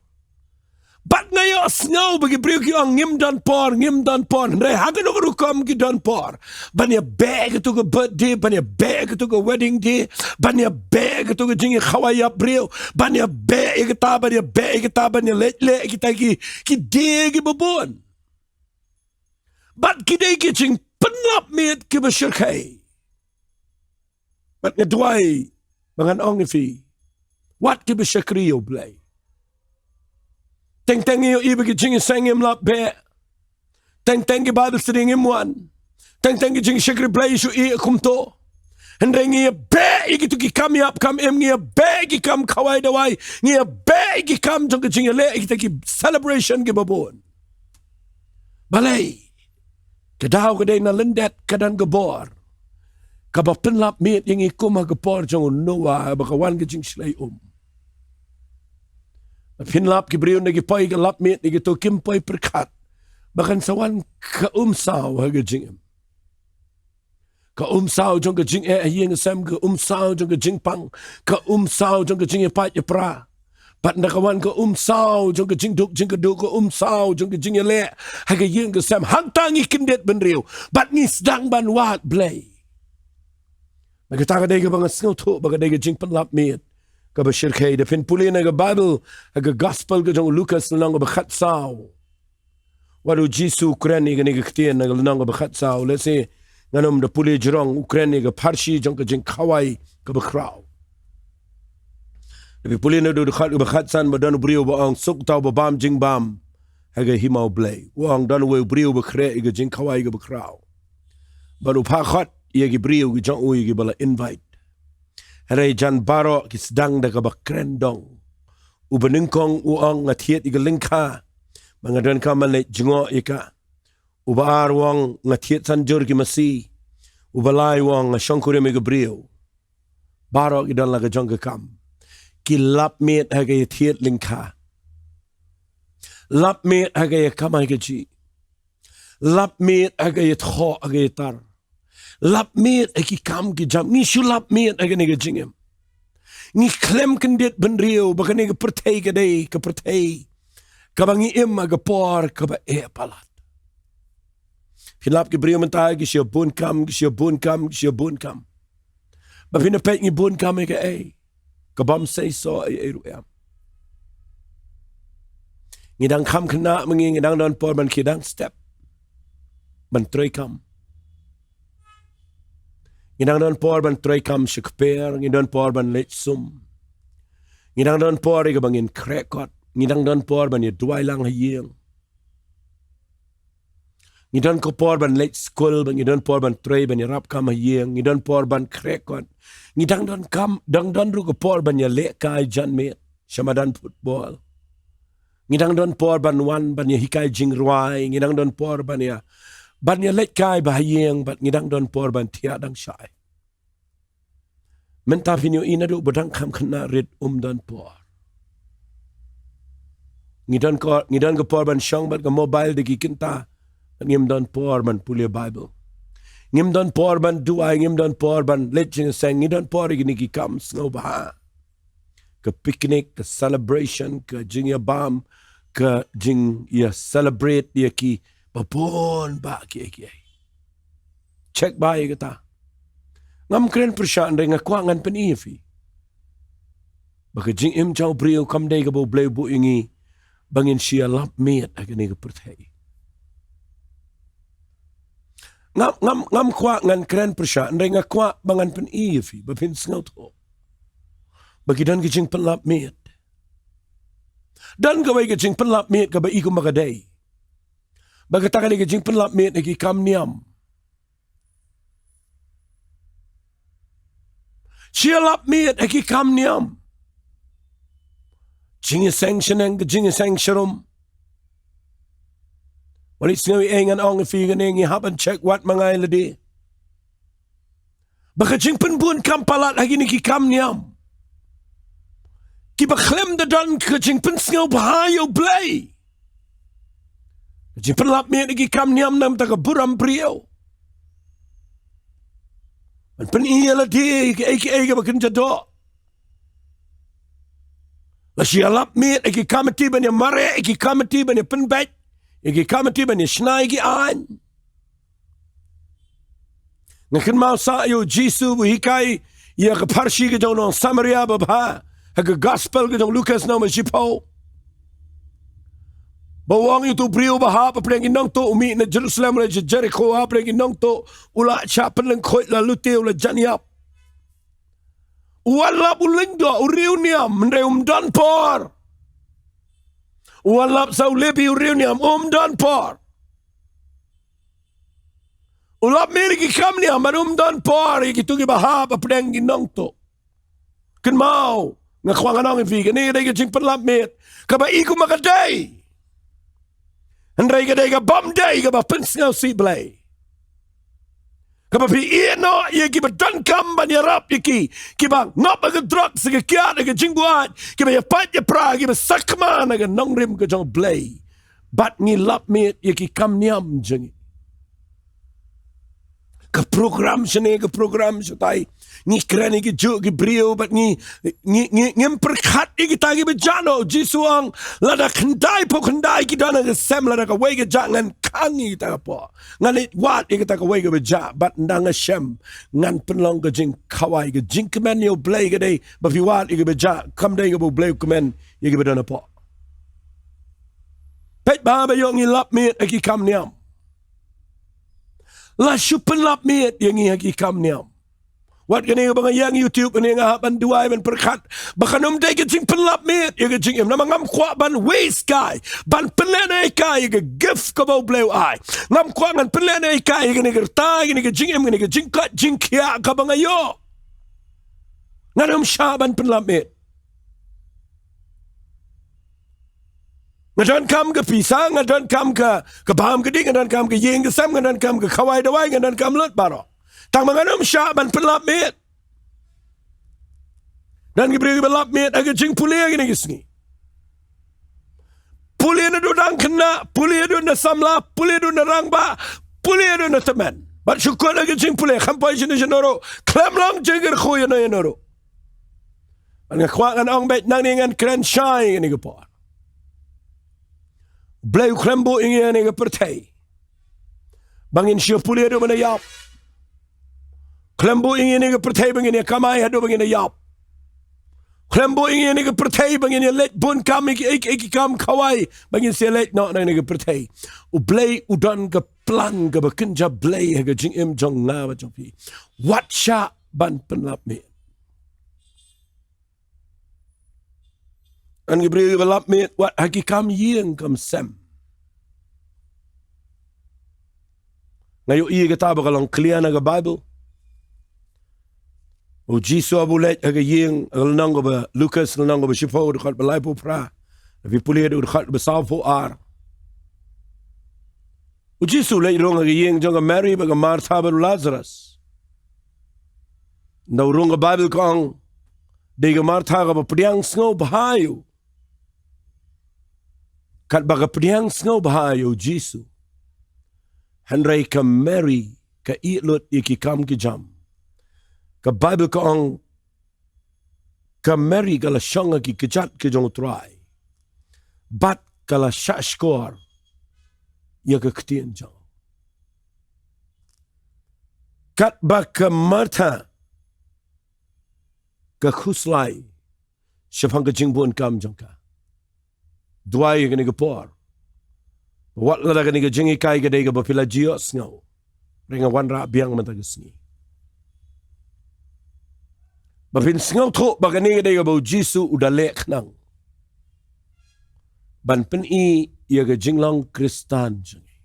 Bad nga ïohsngew ba ki briew ki ong ngim don por, ngim don por. Hynrei ha kano ka rukom ki don por ban ïa beh kato ka birthday, ban ïa beh kato ka wedding day, ban ïa beh kato ka jingïakhawai ïap briew, ban ïa beh ïa kata, ban ïa beh ïa kata, ban ïa leit leh kita ki, ki day kiba bun. Bad ki dei ki jingpynlap miet kiba shyrkhei. Bad nga duwai ba ngan ong ïa phi, wat kiba shakri ïa U Blei. Teng teng ngi ïohi ba ki jingïaseng ngim lap beh. Teng teng ki Bible study ngim wan. Teng teng ki jingshakri Blei shu ïeh kumto. Hynrei ngi ïa beh ïa kito ki kam ïap kam im, ngi ïa beh ïa ki kam khawai dawai, ngi ïa beh ïa ki kam jong ka jingïaleh ïa kita ki celebration kiba bun. Balei? Ka daw ka dei na lyndet ka don ka bor kaba pynlap miet ïa ngi kum ha ka por jong u Noah ba ka wan ka jingshlei um. Ba pynlap ki briew na ki poi ka lap miet ïa kito, kim poi pyrkhat ba kan sa wan ka um saw ha ka jingim. Ka umsaw jong ka jingeh ha ïing ha sem, ka umsaw jong ka jingpang, ka umsaw jong ka jingïapait ïapra. Bad ynda ka wan ka umsaw jong ka jingduk jingkyrduh, ka umsaw jong ka jingïaleh ha ka ïing ka sem, hangta ngi kyndit bynriew bad ngi sdang ban wad Blei. Bad kata ka dei kaba nga sngewthuh ba ka dei ka jingpynlap miet kaba shyrkhei. Da phin pule na ka Baibl, ha ka Gospel ka jong u Lukas lynnong kaba khatsaw, wat u Jisu u kren ïa kane ka ktien na ka lynnong kaba khatsaw. Lehse ngan ym da pule jrong. U kren ïa ka pharshi jong ka jingkhawai kaba khraw. Da phi pule na u dkhot kaba khatsan, ba don u briew ba ong, suk uta uba bam jingbam ha ka hima u Blei. U ong, don uwei u briew ba khreh ïa ka jingkhawai kaba khraw. Bad u phah khot ïa ki briew ki jong u, ïa kiba la invite. Hynrei jan baroh ki sdang da kaba kren dong. Uba nyngkong u ong, nga thied ïa ka lyngkha, ba nga donkam ban leit jngoh ïa ka. Uba ar u ong, nga thied san jur ki masi. Uba lai u ong, nga shongkurim ïa ka briew. Baroh ki don la ka jong ka kam. Ki lap miet ha ka ïathied lyngkha. Lap miet ha ka ïakamai kajih. Lap miet ha ka ïathoh ha ka ïatar. Lap miet ha ki kam ki jam. Ngi shu lap miet ha kane ka jingim. Ngi khlem kyndit bynriew ba kane ka pyrthei ka dei ka pyrthei kaba ngi im ha ka por kaba eh palat. Phi lap ki briew mynta, ki shu bun kam, ki shu bun kam, ki shu bun kam. Ba phin peit ngi bun kam ïa kaei? Ka bym seisoh ei ei ruh em. Ngi dang kham khynnah ma ngi, ngi dang don por ban khie dang step, ban trei kam. Ngi dang don por ban trei kam sha kper, ngi don por ban leit sum. Ngi dang don por ïa kaba ngin khreh kot, ngi dang don por ban ïa duwai lang ha ïing. Ngi don ka por ban leit skul, ba ngi don por ban trei, ban ïarap kam ha ïing, ngi don por ban khreh kot. Ngi dang don kam, dang don ruh ka por ban ïalehkai janmiet sha madan football. Ngi dang don por ban wan ban ïahikai jingrwai, ngi dang don por ban ïa, ban ïalehkai bha ha ïing, bad ngi dang don por ban thiah dang shai. Mynta phin ïohi naduh ba dang kham khynnah rit um don por. Ngi don ko, ngi don ka por ban shong bad ka mobile da ki kynta. Ngim don por ban pule Baibl. Ngim don por ban duwai, ngim don por ban leit jingïaseng, ngi don por ïa kine ki kam sngewbha. Ka picnic, ka celebration, ka jingïabam, ka jingïa celebrate ïa ki babun bah kiei kiei. Check bha ïa kata. Ngam kren pyrshah, hynrei nga kwah ngan pyni ïa phi ba ka jingim jong u briew kam dei kaba U Blei u buh ïa ngi ba ngin shu ïalap miet ha kane ka pyrthei. Ngam, ngam, ngam kwah ngan kren pyrshah, hynrei nga kwah ba ngan pyni ïa phi ba phin sngewthuh ba ki don ka jingpynlap miet. Don kawei ka jingpynlap miet kaba i kumba ka dei. Ba kata ka dei ka jingpynlap miet ha ki kam niam. Shu ïalap miet ha ki kam niam. Jingïaseng shaneng, ka jingïaseng sharum. Wat leit sngew ei ei ngan ong ïa phi kane, ngi hap ban check wat ma nga ïa lade. Ba ka jingpynbun kam palat ha kine ki kam niam, kiba khlem da don ka jingpynsngewbha ïa U Blei. Ka jingpynlap miet ha ki kam niam namar ka burom briew. Ban pyni ïa lade kiei kiei kaba kynja doh. La shu ïalap miet ha ki kamti ban ïa mareh, ha ki kamti ban ïa pynbeit, ha ki kamti ban ïa shna ïa ki aiñ. Nga kynmaw sah ïa u Jisu ba u hikai ïa ka pharshi ka jong u nong Samaria babha ha ka gospel ka jong u Lukas lynnong ba shiphew. Ba u ong ïa utu u briew ba hap hapdeng ki nongtuh, u mih na Jerusalem u leit sha Jerikho, hapdeng ki nongtuh, u la shah pynlyngkhuid, la lute, u la jan ïap. U wan lap u lyngdoh, u riew niam, hynrei um don por. U wan lap sah u Lebi, u riew niam, um don por. U lap miet ha ki kam niam, bad um don por ïa kito kiba hap hapdeng ki nongtuh. Kynmaw, nga kwah ngan ong ïa phi, kane ka dei ka jingpynlap miet kaba i kumba ka dei. Hynrei ka dei ka bym dei kaba pynsngewsih Blei. Kaba phi ïehnoh ïa kiba donkam ban ïarap ïa ki, kiba ngop ha ka drugs, ha ka kiad, ha ka jingbuaid, kiba ïapait ïapra, kiba sakma na ka nongrim ka jong U Blei. Bad ngi lap miet ïa ki kam niam jong ngi. Ka program shane, ka program shatai. Ngi kren ïa ki juh ki briew, bad ngi, ngi, ngi, ngim pyrkhat ïa kita kiba jah noh. Jisu ong, lada khyndai phew khyndai ki don ha ka sem, lada kawei ka jah, ngan khang ïa kita ka phew. Ngan leit wad ïa kita kawei kaba jah, bad ynda nga shem, ngan pynlong ka jingkhawai. Ka jingkmen ïa U Blei ka dei ba phi wad ïa kiba jah, kam dei kaba U Blei u kmen ïa kiba don ha phew. Peit ba, ba ïoh ngi lap miet ha ki kam niam. La shu pynlap miet ïa ngi ha ki kam niam. Wat kane kaba nga ïeng YouTube, kane nga hap ban duwai, ban pyrkhat ba kan ym dei ka jingpynlap miet ïa ka jingim. Namar ngam kwah ban waste kai, ban pynlehnohei kai ïa ka gift kaba U Blei u ai. Ngam kwah ngan pynlehnohei kai ïa kane ka rta, ïa kane ka jingim, kane ka jingkoit jingkhiah kaba nga ïoh. Ngan ym shah ban pynlap miet. Nga donkam ka pisa, nga donkam ka, ka bam ka dih, nga donkam ka ïing ka sem, nga donkam ka khawai dawai, nga donkam lut baroh. Tang ba ngan ym shah ban pynlap miet. Don ki briew kiba lap miet ha ka jingpule ha kine ki sngi. Pule naduh dang khynnah, pule naduh na samla, pule naduh na rangbah, pule naduh na tymmen. Bad shu kut ha ka jingpule, kham poi shano shano ruh, khlem long jingkyrkhu ïano ïano ruh. Bad nga kwah ngan ong beit nangne, ngan kren shai ïa kane ka por. U Blei u khlem buh ïa ngi ha kane ka pyrthei ba ngin shu pule haduh ban ïap. Khlem buh ïa ngi ha kane ka pyrthei ba ngin ïa kamai haduh ba ngin ïap. Khlem buh ïa ngi ha kane ka pyrthei ba ngin ïa leit bun kam, ïa ki, ïa ki, ïa ki kam khawai, ba ngin sa leit noh na kane ka pyrthei. U Blei u don ka plan kaba kynja Blei ha ka jingim jong nga bad jong phi. Wat shah ban pynlap miet. Ngan ki briew kiba lap miet wat ha ki kam ïing kam sem. Nga ïohi kata ba ka long clear na ka Bible. U Jisu haba u leit ha ka ïing, ha ka lynnong kaba Lukas, lynnong kaba shiphew, dkhot ba laiphew phra. Phi pule haduh dkhot ba sawphew ar. U Jisu u leit rung ha ka ïing jong ka Mary bad ka Martha bad u Lazarus. Ynda u rung, ka Bible ka ong, dei ka Martha kaba pdiang sngewbha ïa u. Katba ka pdiang sngewbha ïa u Jisu, hynrei ka Mary ka ïeh lut ïa ki kam ki jam. Ka Bible ka ong, ka Mary ka la shong ha ki kjat ki jong u Trai, bad ka la shahshkor ïa ka ktien jong. Katba ka Martha ka khuslai shaphang ka jingbun kam jong ka. Duwai ïa kane ka por. Wat lada kane ka jinghikai ka dei kaba phi la ju ïohsngew, hynrei nga wanrah biang mynta ka sngi ba phin sngewthuh ba kane ka dei kaba u Jisu u da leh khnang ban pyni ïa ka jinglong Khristan jong ngi.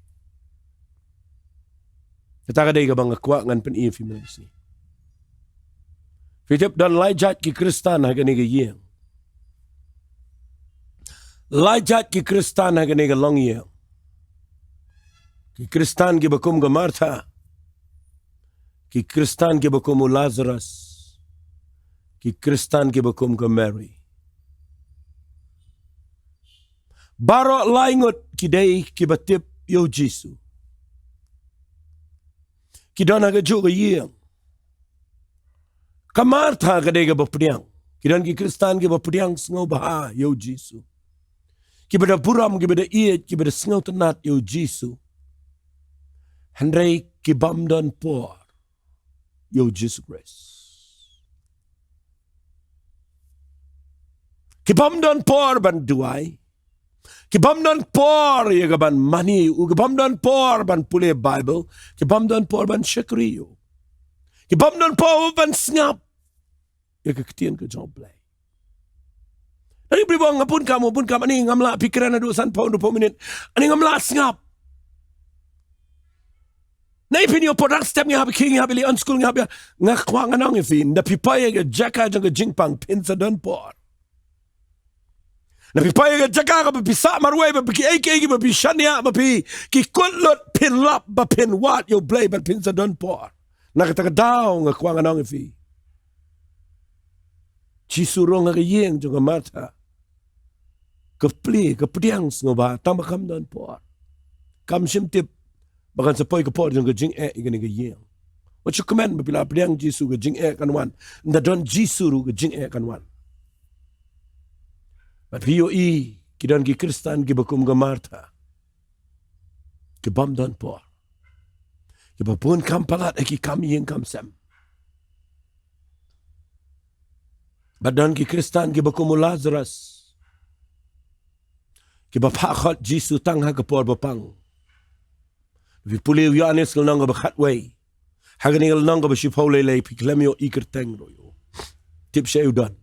Kata ka dei kaba nga kwah ngan pyni ïa phi mynta ka sngi. Phi tip, don lai jait ki Khristan ha kane ka ïing. Lai jait ki Khristan ha kane ka longïing. Ki Khristan kiba kum ka Martha. Ki Khristan kiba kum u Lazarus. Ki Khristan kiba kum ka Mary. Baroh lai ngut ki dei kiba tip ïa u Jisu. Ki don ha kajuh ka ïing. Ka Martha ka dei kaba pdiang. Ki don ki Khristan kiba pdiang sngewbha ïa u Jisu. Kiba da burom, kiba da ïeit, kiba da sngewtynnat ïa u Jisu. Hynrei ki bym don por ïa u Jisu Khrist. Ki bym don por ban duwai. Ki bym don por ïa ka ban mane ïa u. Ki bym don por ban pule Bible. Ki bym don por ban shakri ïa u. Ki bym don por ban sngap ïa ka ktien ka jong U Blei. Ngi bri bong, nga bun kam, nga bun kam, ani ngam lah, phi kren haduh sanphew, hynriewphew minit, ani ngam lah sngap. Ngi pynïoh por, dang step ngi hap khie, ngi hap leit on school, ngi hap ïa, nga kwah ngan ong ïa phi, nda phi poi ïa ka jaka jong ka jingpang, phin sa don por. Nda phi poi ïa ka jaka kaba phi sah marwei, ba phi kiei kiei, ba phi shaniah, ba phi ki kut lut, phin lap, ba phin wad ïa U Blei, ba phin sa don por. Na kata ka daw nga kwah ngan ong ïa phi. Jisu rung ha ka ïing jong ka Martha. Ka plie, ka pdiang sngewbha, tang ba kam don por. Kam shym tip ba kan sa poi ka por jong ka jingeh ïa kane ka ïing. Wat shu kmen ba phi la pdiang Jisu ka jingeh kan wan. Ynda don Jisu ruh ka jingeh kan wan. Bad phi ïohi, ki don ki Khristan kiba kum ka Martha. Ki bym don por. Kiba bun kam palat ha ki kam ïing kam sem. Bad don ki Khristan kiba kum u Lazarus. Kiba phah khot Jisu tang ha ka por ba pang. Phi pule u Ïoannis ka lynnong kaba khatwei. Ha kane ka lynnong kaba shiphew lei lei phi khlem ïohi kyrteng ruh ïa u. Tip shaei u don.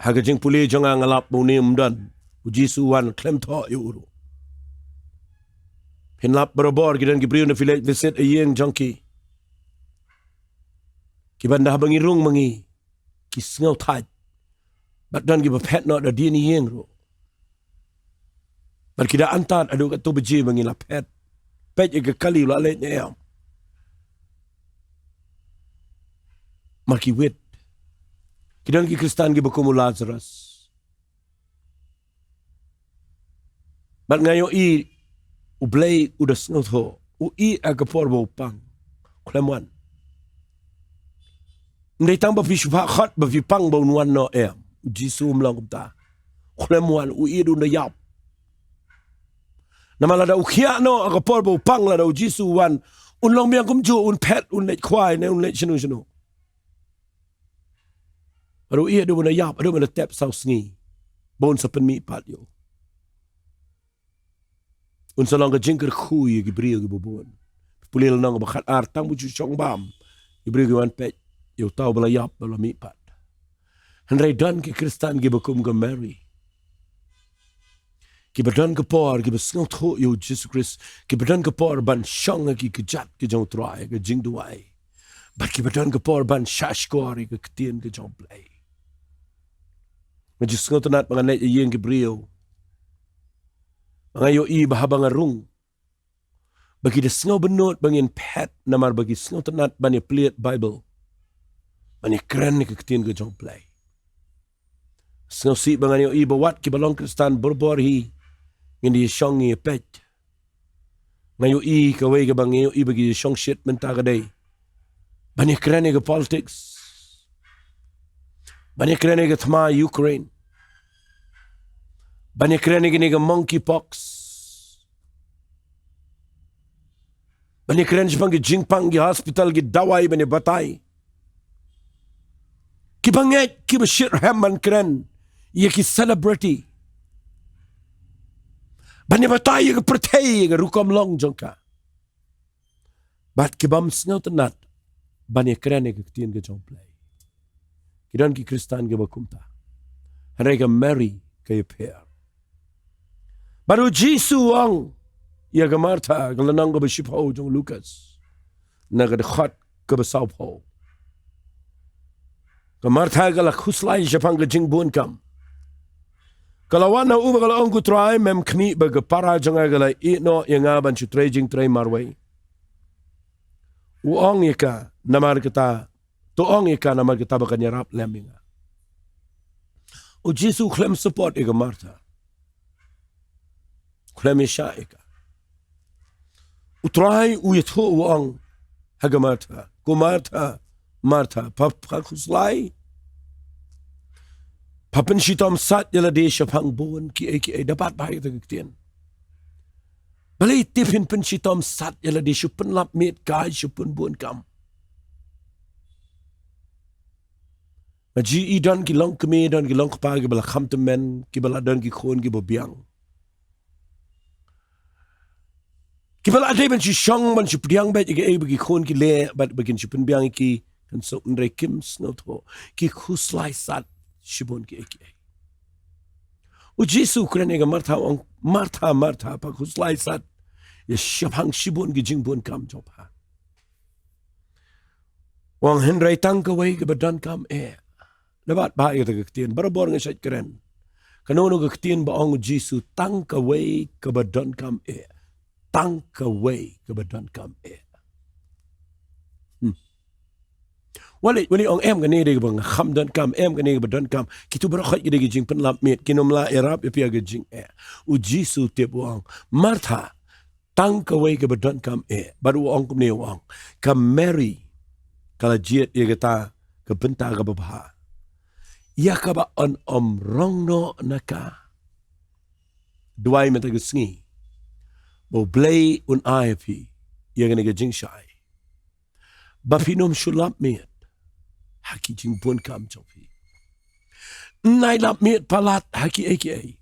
Ha ka jingpule jong nga nga lap ba une um don. U Jisu u wan khlem thoh ïa u ruh. Phin lap barabor ki don ki briew na phi leit visit ha ïing jong ki. Kiba ynda haba ngi rung ma ngi ki sngew thait. Bad don kiba phet noh da dien ïing ruh. Bad ki da antad haduh katto baje ba ngi la phet. Peit ïa ka kali u la leit ne em. Mar ki wit. Ki don ki Khristan kiba kum u Lazarus. Bad nga ïohi U Blei u da sngewthuh. U ïeh ha ka por ba u pang. Khlem wan. Ym dei tang ba phi shu phah khot ba phi pang ba un wan noh em. U Jisu um long kumta. Khlem wan, u ïeh da un da ïap. Namar lada u khiah noh ha ka por ba u pang lada u Jisu u wan. Un long biang kumjuh, un phet, un leit khwai ne un leit shano shano. Haduh ïeh haduh ban da ïap, haduh ban da tep saw sngi. Ba un sa pynmih pat ïa u. Un sa long ka jingkyrkhu ïa ki briew kiba bun. Pule lynnong ba khatar tang ba ju shong bam. Ki briew ki wan peit ïa uta uba la ïap ba la mih pat. Hynrei don ki Khristan kiba kum ka Mary. Kiba don ka por, kiba sngewthuh ïa u Jisu Khrist, kiba don ka por ban shong ha ki kjat ki jong u Trai, ka jingduwai. Bad kiba don ka por ban shahshkor ïa ka ktien ka jong u Blei. Nga ju sngewtynnat ba ngan leit ha ïing ki briew. Ba nga ïohi ba haba nga rung. Ba ki da sngew bynnud ba ngin phet namar ba ki sngewtynnat ban ïa plie Baibl. Ban ïa kren ïa ka ktien ka jong u Blei. Sngewsih ba ngan ïohi ba wat kiba long Khristan borbor hi. Ngin da ïa shong ïa peit. Nga ïohi kawei kaba nga ïohi ba ki ïa shong shit mynta ka dei. Ban ïa kren ïa ka politics. Ban ïa kren ïa ka thma Ukraine. Ban ïa kren ïa kane ka monkeypox. Ban ïa kren shaphang ki jingpang ki hospital ki dawai ban ïa batai. Kiba ngeit kiba shitrhem ban kren ïa ki celebrity. Ban ïa batai ïa ka pyrthei ïa ka rukom long jong ka. Bad ki bym sngewtynnat ban ïa kren ïa ka ktien ka jong u Blei. Ki don ki Khristan kiba kumta. Hynrei ka Mary ka ïapher. Bad u Jisu u ong ïa ka Martha, ka lynnong kaba shiphew jong u Lukas. Na ka dkhot kaba sawphew. Ka Martha ka la khuslai shaphang ka jingbun kam. Ka la wan na u bad ka la ong, ko Trai, mem khmih ba ka para jong nga ka la ïeh noh ïa nga ban shu trei jingtrei marwei? U ong ïa ka, namar kata, to ong ïa ka namar kata ba kan ïarap lem ïa nga. U Jisu u khlem support ïa ka Martha. U khlem ïashah ïa ka. U Trai u ïathuh u ong ha ka Martha, ko Martha, Martha, pha, pha khuslai. Pha pynshitom sat ïa lade shaphang bun kiei kiei, da bat bha ïa kata ka ktien. Balei te phin pynshitom sat ïa lade, shu pynlap miet kai, shu pynbun kam. Nga ju i don ki longkmie, don ki longkpa kiba la kham tymmen, kiba la don ki khun kiba biang. Kiba la dei ban shu shong, ban shu pdiang beit ïa kiei ba ki khun ki leh, bad ba kin shu pynbiang ïa ki, kan suk, hynrei kim sngewthuh, ki khuslai sat shibun kiei kiei. U Jisu u kren ïa ka Martha u ong, Martha, Martha, pha khuslai sat ïa shaphang shibun ki jingbun kam jong pha. U ong hynrei tang kawei kaba donkam eh. Da bat bha ïa kata ka ktien, barabor nga shait kren. Kano kano ka ktien ba ong u Jisu tang kawei kaba donkam eh. Tang kawei kaba donkam eh. Hmm. Wat leh, wat leh ong em kane dei kaba nga kham donkam, em kane kaba donkam. Kito baroh khoit ki dei ki jingpynlap miet, kin ym lah ïarap ïa phi ha ka jingeh. U Jisu u tip u ong, Martha, tang kawei kaba donkam eh. Bad u ong kumne, u ong, ka Mary ka la jied ïa kata ka bynta kaba bha, ïa kaba yn ym rong noh na ka. Duwai mynta ka sngi ba U Blei un ai ha phi ïa kane ka jingshai, ba phin ym shu lap miet ha ki jingbun kam jong phi. Nai lap miet palat ha kiei kiei.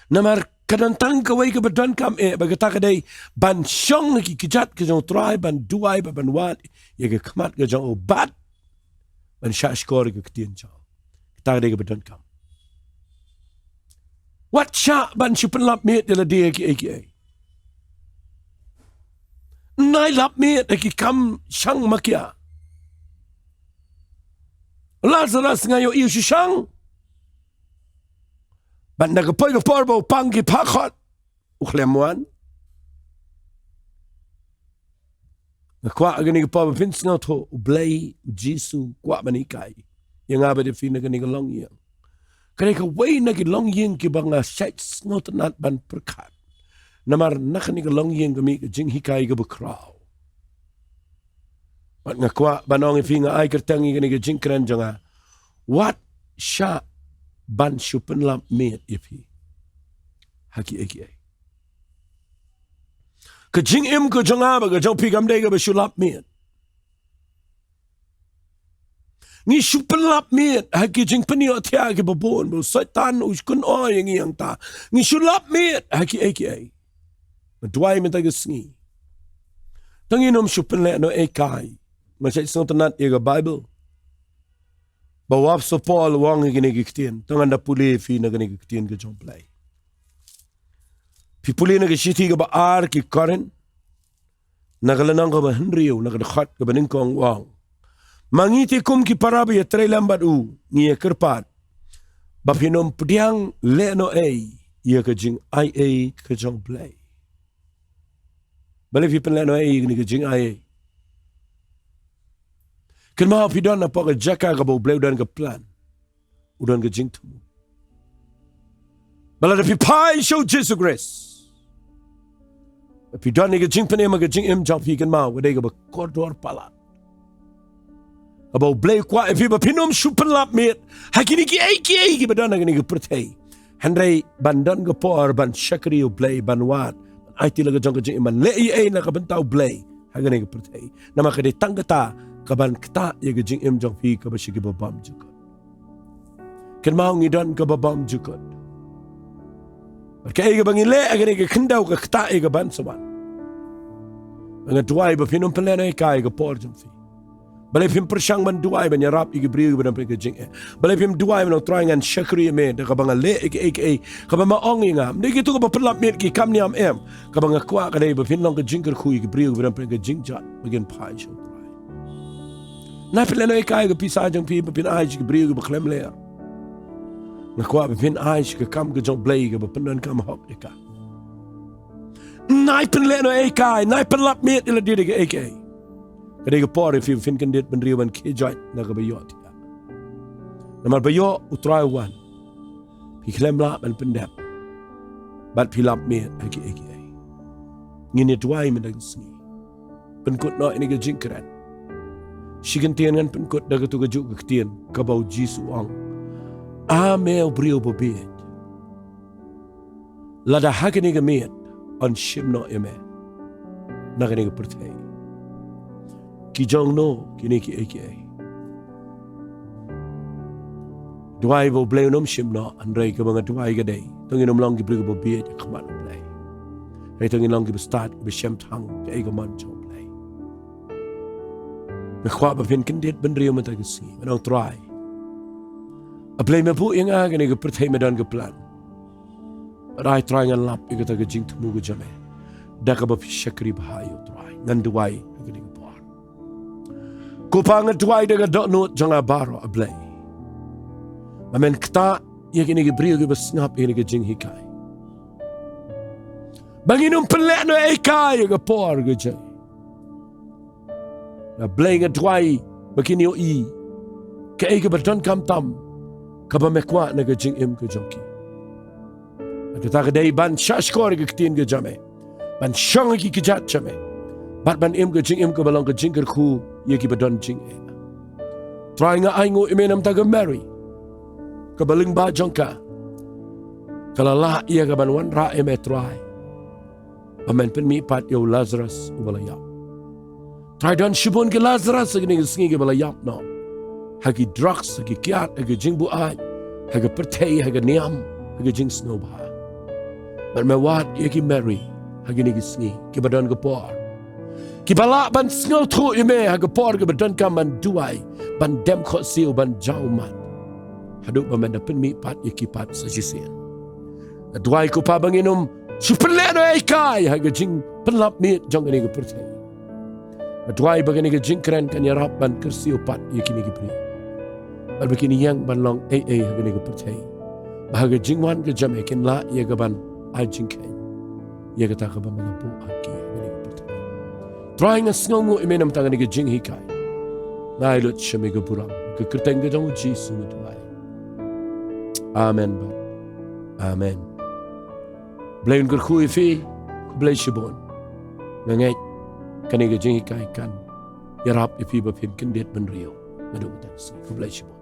Namar ka don tang kawei kaba donkam eh, ba kata ka dei ban shong ha ki kjat ka jong U Trai, ban duwai, ban, ban wad ïa ka khmat ka jong u, bad ban shahshkor ïa ka ktien jong u. Kata ka dei kaba donkam. Wat shah ban shu pynlap miet ïa lade ha kiei kiei. Nai lap miet ha ki kam shang makia. Lazarus, nga ïohi u shu shang. Bad na ka poi ka por ba u pang ki phah khot, u khlem wan. Nga kwah ha kane ka por ba phin sngewthuh, U Blei, U Jisu u kwah ban hikai ïa nga bad ïa phi na kane ka longïing. Kane kawei na ki longïing kiba nga shait sngewtynnat ban pyrkhat. Namar na kane ka longïing ka mih ka jinghikai kaba khraw. Bad nga kwah ban ong ïa phi, nga ai kyrteng ïa kane ka jingkren jong nga, wat shah ban shu pynlap miet ïa phi ha kiei kiei. Ka jingim ka jong nga bad ka jong phi kam dei kaba shu lap miet. Ngi shu pynlap miet ha ki jingpynïohthiah kiba bun, ba u Soitan u kynnoh ïa ngi hangta. Ngi shu lap miet ha kiei kiei. Nga duwai mynta ka sngi, to ngin ym shu pynlehnohei kai. Nga shait sngewtynnat ïa ka Baibl ba u Apostol Paul u ong ïa kine ki ktien. To ngan da pule ïa phi na kine ki ktien ka jong U Blei. Phi pule na ka shithi kaba ar ki Korinth, na ka lynnong kaba hynriew, na ka dkhot kaba nyngkong, u ong: Ma ngi te kum ki para ba ïatreilem bad u, ngi ïakyrpad ba phin ym pdiang lehnohei ïa ka jingaiei ka jong U Blei. Balei phi pynlehnohei ïa kane ka jingaiei? Kynmaw, phi don hapoh ka jaka kaba U Blei u don ka plan, u don ka jingthmu. Ba lada phi phai sha u Jisu Khrist, ba phi don ïa ka jingpynim ha ka jingim jong phi, kynmaw, ka dei kaba kordor palat. Kaba U Blei u kwah ïa phi ba phin ym shu pynlap miet ha kine kiei kiei kiba don ha kane ka pyrthei. Hynrei ban don ka por ban shakri U Blei, ban wad, ban aiti la ka jong ka jingim, ban leh ei ei na ka bynta U Blei ha kane ka pyrthei. Namar ka dei tang kata kaban ktah ïa ka jingim jong phi kaba sha kiba bymjukut. Kynmaw, ngi don kaba bymjukut. Bad kaei kaba ngi leh ha kane ka khyndew ka ktah ïa kaban sa wan. Nga duwai ba phin ym pynlehnohei kai ha ka por jong phi. Balei phim pyrshang ban duwai ban ïarap ïa ki briew kiba don pyrshah ka jingeh? Balei phim duwai ban ong, Trai, ngan shakri ïa me da kaba nga leh ei ei ei kaba me ong ïa nga? Ym dei kito kaba pynlap miet ki kam niam, em. Kaba nga kwah ka dei ba phin long ka jingkyrkhu ïa ki briew kiba don pyrshah ka jingjot, ba kin phai sha u Trai. Nai pynlehnohei kai ka pisa jong phi ba phin ai sha ki briew kiba khlem lyer. Nga kwah ba phin ai sha ka kam ka jong U Blei kaba pyndonkam hok ïa ka. Nai pynlehnohei kai, nai pynlap miet ïa lade da kiei kiei. Ka dei ka por ïa phi ba phin kyndit bynriew ban khie joit na kaba ïohthiah. Namar ba ïoh u Trai u wan, phi khlem lah ban pyndep bad phi lap miet ha kiei kiei. Ngin ïa duwai mynta ka sngi. Pynkut noh ïa kane ka jingkren. Shi kyntien ngan pynkut da kato kajuh ka ktien kaba u Jisu u ong: A me u briew babieit, lada ha kane ka miet yn shim noh ïa me na kane ka pyrthei, ki jong no kine kiei kiei? Duwai ba U Blei un ym shim noh, hynrei kaba nga duwai ka dei, to ngin ym long ki briew kiba bieit ha khmat U Blei. Hynrei to ngin long kiba stad, kiba shem tang kaei ka mon jong U Blei. Nga kwah ba phin kyndit bynriew mynta ka sngi, ban ong, Trai, A Blei, me buh ïa nga ha kane ka pyrthei, me don ka plan. Bad ai, Trai, ngan lap ïa kata ka jingthmu ka jong me da kaba phi shakri bha ïa u Trai. Ngan duwai ha kane ka por. Ko Pa, nga duwai da ka dohnud jong nga baroh, A Blei, ba men ktah ïa kine ki briew kiba sngap ïa kane ka jinghikai, ba ngin ym pynlehnohei kai ha ka por ka jong ngi. A Blei, nga duwai ba kin ïohi kaei kaba donkam tam kaba me kwah na ka jingim ka jong ki. Bad kata ka dei ban shahshkor ïa ka ktien ka jong me. ban shong ha ki kjat jong me, bad ban im ka jingim kaba long ka jingkyrkhu ïa kiba don jingeh. Trai, nga ainguh ïa me namar ka Mary kaba lyngba jong ka, ka la lah ïa ka ban wanrah ïa me Trai, ba men pynmih pat ïa u Lazarus uba la ïap. Trai, don shibun ki Lazarus ha kine ki sngi kiba la ïap noh, ha ki drugs, ha ki kiad, ha ki jingbuaid, ha ka pyrthei, ha ka niam, ha ki jingsngewbha. Bad me wad ïa ki Mary ha kine ki sngi kiba don ka por, kiba lah ban sngewthuh ïa me ha ka por kaba donkam ban duwai, ban dem khohsiew, ban jaw ummat, haduh ba men da pynmih pat ïa ki pat sa shisien. Nga duwai ko Pa ba ngin ym shu pynlehnohei kai ha ka jingpynlap miet jong kane ka pyrthei. Nga duwai ba kane ka jingkren kan ïarap ban kyrsiew pat ïa kine ki briew, bad ba kin ïeng ban long ei ei ha kane ka pyrthei, ba ha ka jingwan ka jong me kin lah ïa ka ban ai jingkheiñ ïa kata kaba me la buh ha ki ha kane ka pyrthei. Trai, nga sngewnguh ïa me namar kane ka jinghikai. Nga ai lut sha me ka burom, ha ka kyrteng ka jong u Jisu nga duwai. Amen bad amen. Blei un kyrkhu ïa phi. Khublei shibun. Nga ngeit kane ka jinghikai kan ïarap ïa phi ba phin kyndit bynriew naduh mynta ka sngi. Khublei shibun.